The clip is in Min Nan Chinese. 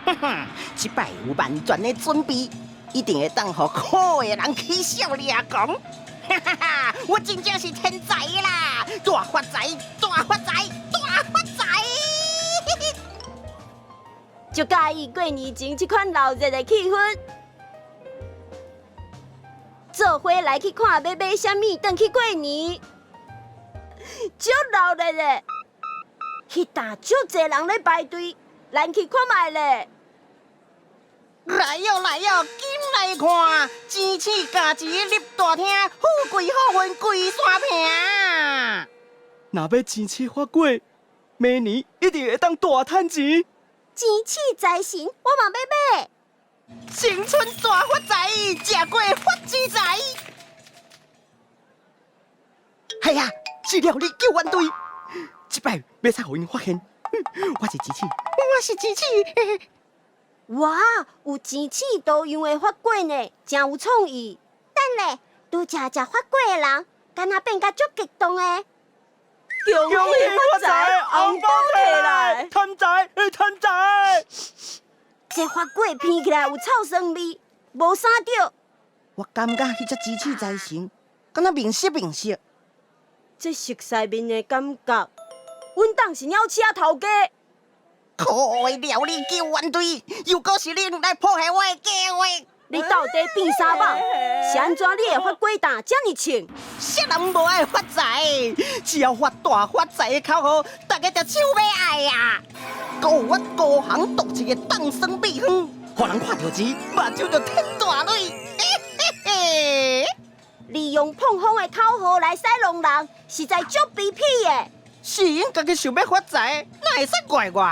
哈哈，這擺有萬全的準備，一定會當予可惡的人起痟掠狂。哈哈哈！我真正是天才啦！大發財，大發財，大發財！就佮意過年前這款鬧熱的氣氛，做伙來去看欲買啥物，轉去過年，足鬧熱的，彼搭足濟人咧排隊，咱去看覓咧。來喲來喲，緊來看！錢鼠咬錢入大廳，富貴好運規山坪。若欲錢鼠發粿，明年一定會當大趁錢。錢鼠財神，我嘛欲買。新春大發財，食過發錢財。係啊，是料理救援隊，這擺袂使予𪜶發現。我是錢鼠，我是錢鼠。哇，有錢鼠圖樣的發粿呢，誠有創意。等咧，拄才食發粿的人，敢若變甲足激動的。恭喜發財，紅包提來，趁財，趁財。這發粿闻起來有臭酸味，無啥對。我感覺彼隻錢鼠財神，敢若面熟面熟。這熟似面的感覺，阮黨是鳥鼠仔頭家。可惡的料理救援隊，又閣是恁來破壞我的計劃。你到底變啥蠓？是按怎你的發粿擔遮爾衝？啥人無愛發財？只要發大發財的口號，大家就搶欲愛啊！閣有我高雄獨特的凍酸秘方，予人看著錢，目睭就褪大蕊。嘿嘿嘿！利用膨風的口號來使弄人，實在足卑鄙的。是𪜶家己想欲發財，哪會使怪我？